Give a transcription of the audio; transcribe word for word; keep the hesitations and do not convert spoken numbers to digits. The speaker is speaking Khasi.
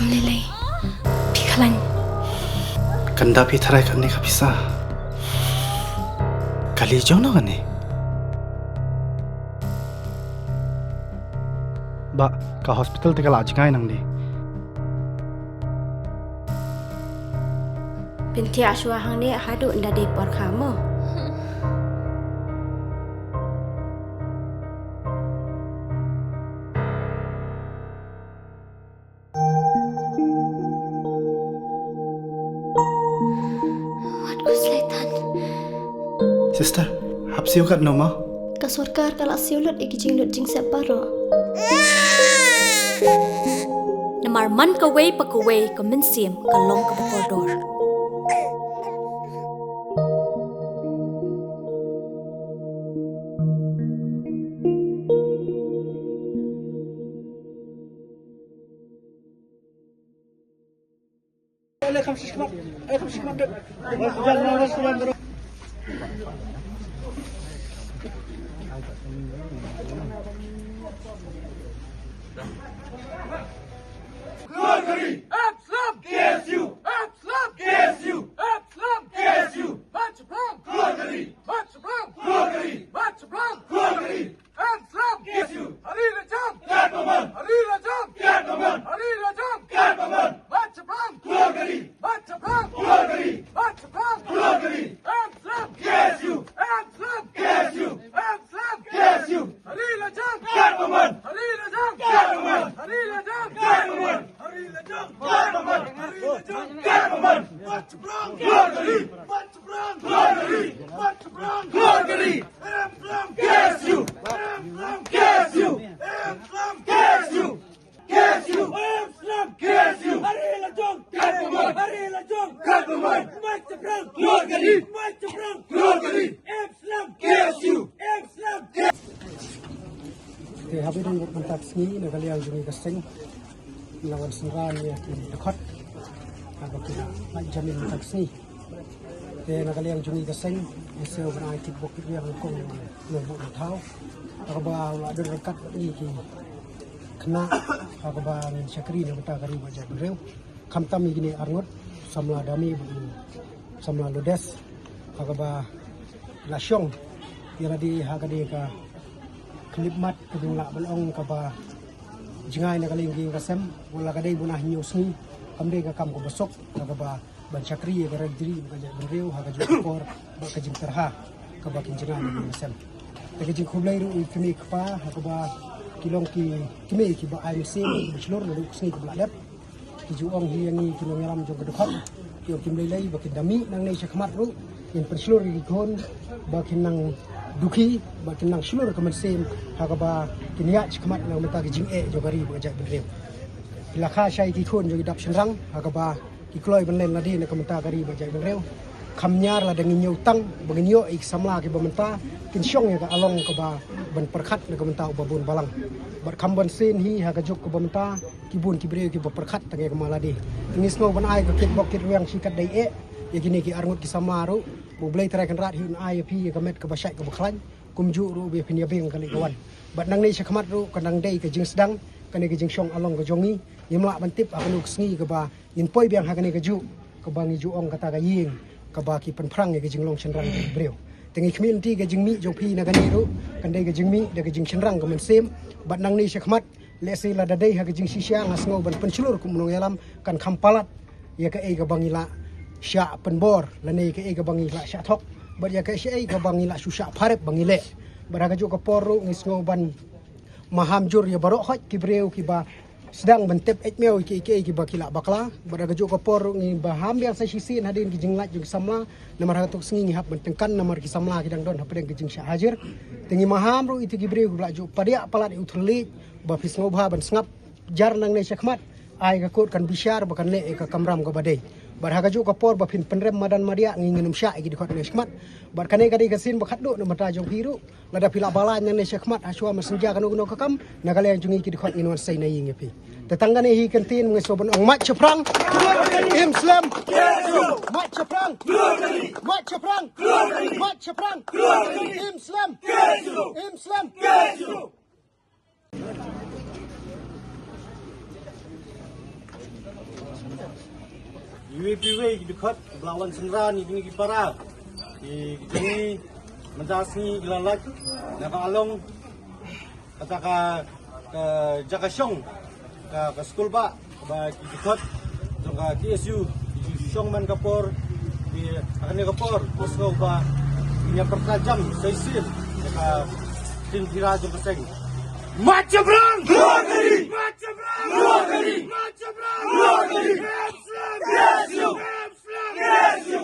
Lei lei. Phi khlaiñ. Kan da phi tharai kane ka pisa. Kali jong no kane. Ba ka hospital te ka la jngai nangne. Pynthia shuwa hangne haduh nda dei por kha mo. Wat khuslai than. Sister, hap siew katno mo? Ka sorkar ka la siew lut ïa ki jinglut jingsep baroh. Namar man kawei pa kawei ka mynsiem ka long kaba kordor. Glory! Absalom! K S U! Absalom! K S U! Absalom! K S U! March from! Glory! March from! Glory! March from! Glory! Absalom! K S U! Hari Lajong! Kat Bamon! Hari Lajong! Kat Bamon! Hari Lajong! Kat Bamon! March from! Glory! March from! Glory! March from! Glory! Absalom! K S U! Absalom! K S U! Absalom! K S U! Hari Lajong! Kat Bamon! Hari Lajong! Kat Bamon! Hari Lajong! Kat Bamon! Hari Lajong! Kat Bamon! Hari Lajong! Kat Bamon! March from! Glory! March from! Glory! March from! Glory! Absalom! K S U! Absalom! K S U! Absalom! K S U! K S U! Absalom! K S U! Hari Lajong! Kat Bamon! Hari Lajong! Kat Bamon! March from! Glory! March from! Glory! Absalom! K S U! Absalom! Te haba ïadei bad mynta ka sngi na ka liang jong ngi ka seng la wan synran ïa ki dkhot. Haba ki la lait jamin mynta ka sngi. Te na ka liang jong ngi ka seng ngi siew ban ai kit bok kit riang nyngkong ïa u nongbuh nongthaw. Haba u la don ryngkat bad ngi ki khynnah haba ngin shakri na ka bynta ka ri bad jaitbynriew. Khamtam ïa kine arngut samla Dame bad u samla Lodes. Haba la shong ïa lade ha kane ka khyllipmat ka jinglah ban ong kaba jngai na ka liang ka ïing ka sem, wat la ka dei bun ah hynñiew sngi, kam dei ka kam kaba suk, kaba ban shakri ïa ka ri bad ka jaitbynriew ha kajuh ka por bad ka jingtyrha kaba kin jngai na ka ïing ka sem. Te ka jingkhublei ruh ïa ki kmie ki kpa ha kaba ki long ki kmie kiba ai mynsiem, kiba shlur naduh ka sngi kaba la dep. Ki ju ong hi ïa ngi ki nongïalam jong ka dkhot, ki ong kim lei lei ba kin da mih nangne shakhmat ruh, kin pynshlur ïa ki khun ba kin nang dukhi, ba kin nang shlur ka mynsiem ha kaba kin ïaid shakhmat na ka bynta ka jingeh jong ka ri bad ka jaitbynriew. Ki la kha shai ki khun jong ki dap shynrang ha kaba ki kloi ban len lade na ka bynta ka ri bad jaitbynriew. Kham ñiar lada ngin ñiew tang ba ngin ïoh ïa ki samla kiba mynta kin shong ïa ka along kaba ban pyrkhat na ka bynta uba bun balang. Bad kham ban sien hi ha ka juk kaba mynta ki bun ki briew kiba pyrkhat tang ïa ka ma lade. Te ngi sngew ban ai ka kit bok kit rwiang shi katdei eh ïa kine ki arngut ki samla ruh, ba U Blei Trai Kynrad hi un ai ïa phi ïa ka met kaba shait kaba khlaiñ. Kumjuh ruh ba phin ïa beng ka leit ka wan. Bad nangne shakhmat ruh ka nang dei ka jingsdang kane ka jingshong along ka jong ngi. Ngim lah ban tip ha kano ka sngi kaba ngin poi biang ha kane kajuh kaba ngi ju ong kata ka ïing kaba ki pynphrang ïa ka jinglong shynrang ka briew. Te ngi khmih lynti ka jingmih jong phi na kane ruh kan dei ka jingmih da ka jingshynrang ka mynsiem. Bad nangne shakhmat lehse lada dei ha ka jingshisha nga sngew ban pynshlur kum u nongïalam kan kham palat ïa kaei kaba ngi la shah pynbor lane kaei kaba ngi la shah thok bad ïa kaei kaei kaba ngi la shu shah pharep ba ngi leh. Bad ha kajuh ka por ruh ngi sngew ban maham jur ïa baroh hoi ki briew kiba sdang ban tep eit miaw ïa kiei kiei kiba ki la bakla. Bad ha kajuh ka por ruh ngi maham biang sa shisien hadien ki jinglait jong ki samla. Namar ha kato ka sngi ngi hap ban tyngkan namar ki samla ki dang don hapdeng ki jingshah hajir. Te ngi maham ruh ïa ki briew kiba la ju padiah palat ïa u thylliej ba phi sngewbha ban sngap jar nangne shakhmat. Ai ka kot kan bishar ba kan leh ïa ka kamram kaba dei. Bad ha kajuh ka por ba phin pynrem madan madiah ngi ngin ym shah ïa ki dkhot nangne shakhmat. Bad kane ka dei ka sien ba khatduh na bynta jong phi ruh. Lada phi lah ban lait nangne shakhmat ha shuwa mynsiem kano kano ka kam na ka liang jong ngi ki dkhot ngin wan sei na ïing ïa phi. Te tang kane hi ka ktien ngi sngew ban ong mait shaphrang. Im slem. Mait shaphrang. Mait shaphrang. Mait shaphrang. Im slem. Im slem. K S U! K S U! Iwei pa iwei ki dkhot ba la wan synran ïa kine ki para, ki jong ngi mynta ka sngi ki la lait na ka along kata ka, ka jaka shong ka, ka skul ba, ba ki dkhot jong ka K S U ki ju shong man ka por, ki ha kane ka por, ba sngew ba ïa pyrta jam sa shisien ïa ka ktien pura jong ka seng. Mat Jabron! Mat Jabron! Mat Jabron! Mat Jabron! Yes, you! Yes, you!